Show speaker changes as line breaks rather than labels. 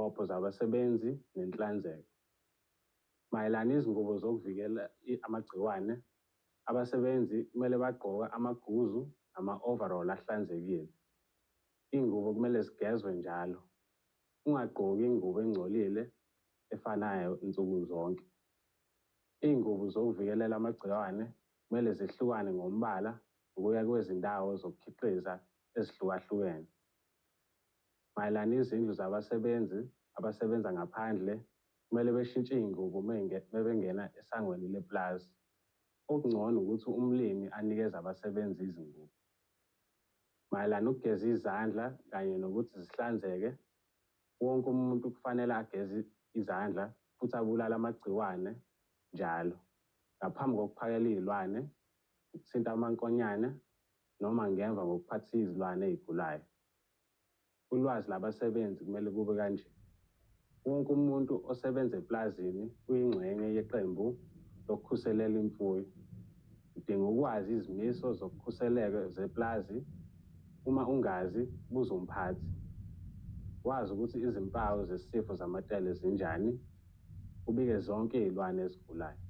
Izibopho zabasebenzi nenhlanzeko. Mayelana izingubo zokuvikela amagciwane, abasebenzi kumele bagqoke amaguzu nama-overall ahlanzekile. Iy'ngubo kumele zigezwe njalo. Ungagqoki ingubo engcolile efanayo nsuku zonke. Iy'ngubo zokuvikelela amagciwane kumele zihlukane ngombala ngokuya kwezindawo zokukhiqiza ezihlukahlukene. Mayelana izindlu zabasebenzi abasebenza ngaphandle, kumele beshintshe iy'ngubo mebengena esangweni lepulazi. Okungcono ukuthi umlimi anikeze abasebenzi izingubo. Mayelana ukugeza izandla kanye nokuthi zihlanzeke, wonke umuntu kufanele ageze izandla futhi abulale amagciwane njalo ngaphambi kokuphakela iy'lwane, ukuthinta amankonyane noma ngemva kokuphatha izilwane ey'gulayo. Ulwazi labasebenzi kumele kube kanje. Wonke umuntu osebenza epulazini uyingxenye yeqembu lokukhuselela imfuyo. Udinga ukwazi izimiso zokukhuseleko zepulazi. Uma ungazi, buza umphathi. Wazi ukuthi izimpawu zesifo zamatele zinjani, ubike zonke iy'lwane ezigulayo.